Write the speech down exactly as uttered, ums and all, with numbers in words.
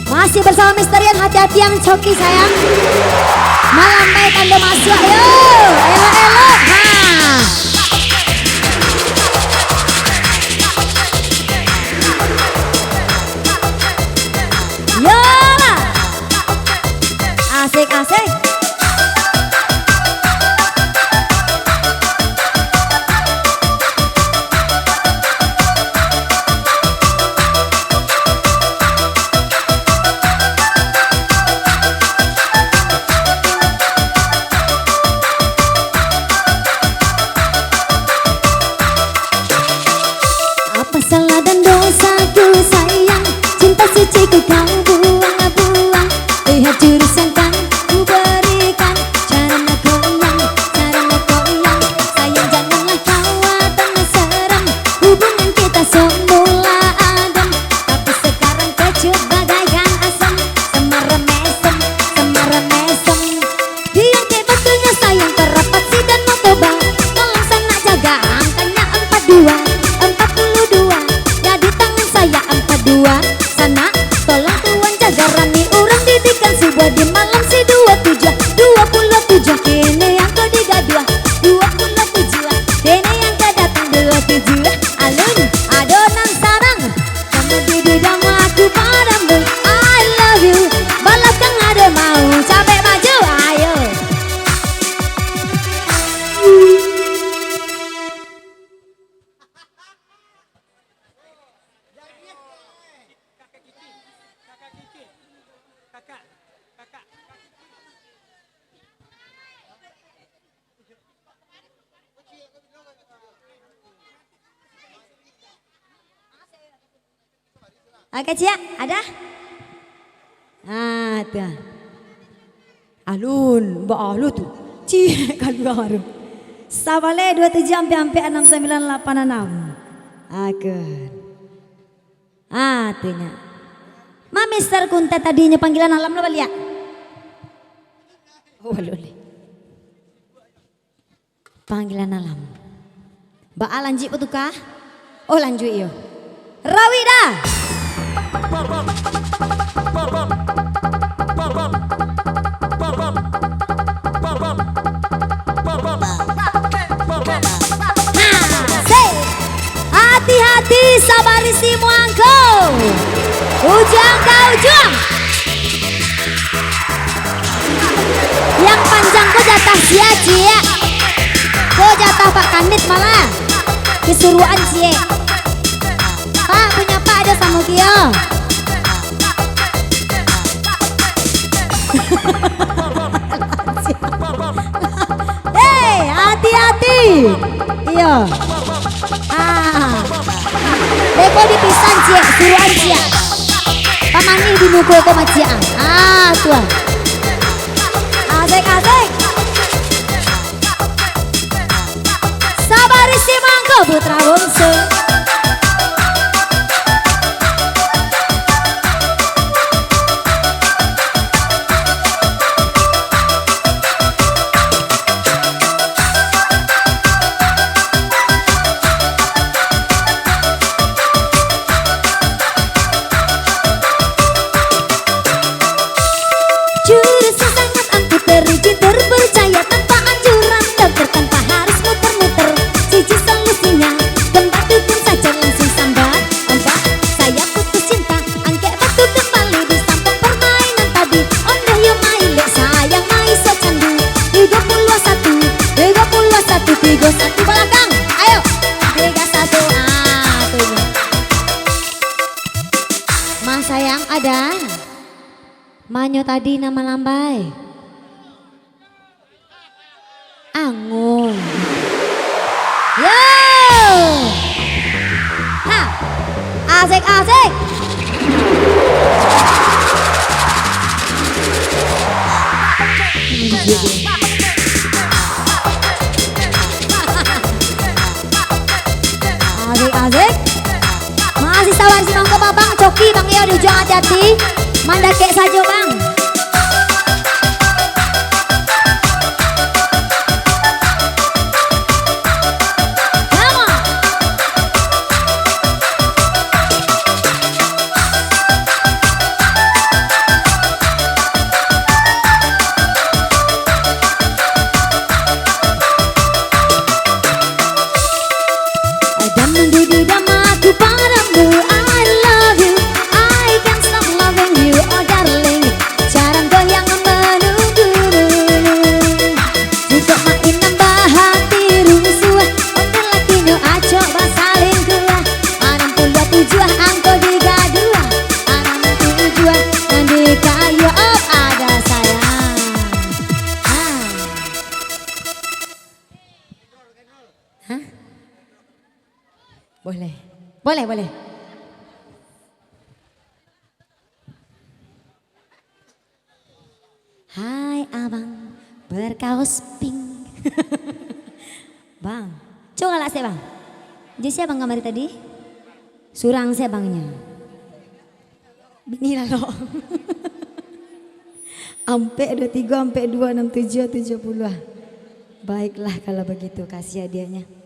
Masih bersama Mister Yan, hati-hati yang coki sayang. Malambai tando masuak yo. Elok-elok. Ha. Yo lah. Asik-asik. Apa salah dan dosaku sayang? Cinta suciku kau buang-buang. Lihat jurus yang kan ku berikan. Caranya goyang, caranya goyang. Sayang, janganlah kau ada seram. Hubungan kita semula adem, tapi sekarang kecut bagaikan asam. Semara mesem, semara mesem. Diangkek batulnyo sayang, tarapat sidan motoba. Tolong sanak jaga angkanya empat dua, empat puluh dua. Ya di tangan saya empat dua. Sanak, tolong tuan jaga rami urang didikan subuah di malam si dua tujuah, dua puluh tujuah kini yang kau digaduah, dua puluh tujuah kini yang kau datang dua tujuah. Alun, ado nan sarang. Kamu di bidang aku padamu, I love you. Balakang ado mau, capek maju, ayo. Oke, ciek, ada? Ah, tu. Alun, ba alun tu. Ciek kalua tu. Sabaleh dua tujuah ampek ampek anam sambilan lapan anam. Oke. Ah, tu nyo. Ma Mister Kunta tadinyo panggilan alam lo baliak. Oh, alun leh. Panggilan alam. Baa lanjuik batuka? Oh, lanjuik yo. Rawik dah. Ha, se. Hati-hati, sabarisi muangko. Ujuang ka ujuang. Yang panjang ko jatah sia, ciek. Ko jatah Pak Kanit malah. Kisuruan, ciek. Pak, punyo Pak ado samo kio. Hei, hati-hati. Iyo. Ah. Beko dipisan, ciek, suruhan, ciek. Pamanih di muko ko, maciek, ah. Ah, tu, ah. Asik, asik. Sabarisi muangko putra bungsu. Jurus yang sangat ampuh, teruji, terpercaya, tanpa anjuran dokter, tanpa harus muter-muter. Siji solusinya, gempa dukun saja langsung sambat. Ombak, saya putus cinta, angkek batu kembali, disampok permainan tadi. Ondeh yo mailek, sayang maiso candu. Tigo puluah satu, tigo puluah satu, tigo satu balakang. Ayo, tigo satu. Ah, tu. Ma sayang ada. Ma nyo tadi nan malambai. Ango. Yo! Ha! Asik, asik! Asik, asik. Masih sabar si mangko, Bang. Coki, Bang, yo, di ujuang hati-hati. Mandakek sajo, Bang. Come on. Boleh. Boleh, boleh. Hai abang berkaos pink. Bang, coba galak se bang. Jadi siapa bang kamari tadi? Surang se bangnyo. Bini lalok. Ampek dua tigo, ampek dua enam tujuh, tujuh puluh. Baiklah kalau begitu, kasih hadiahnya.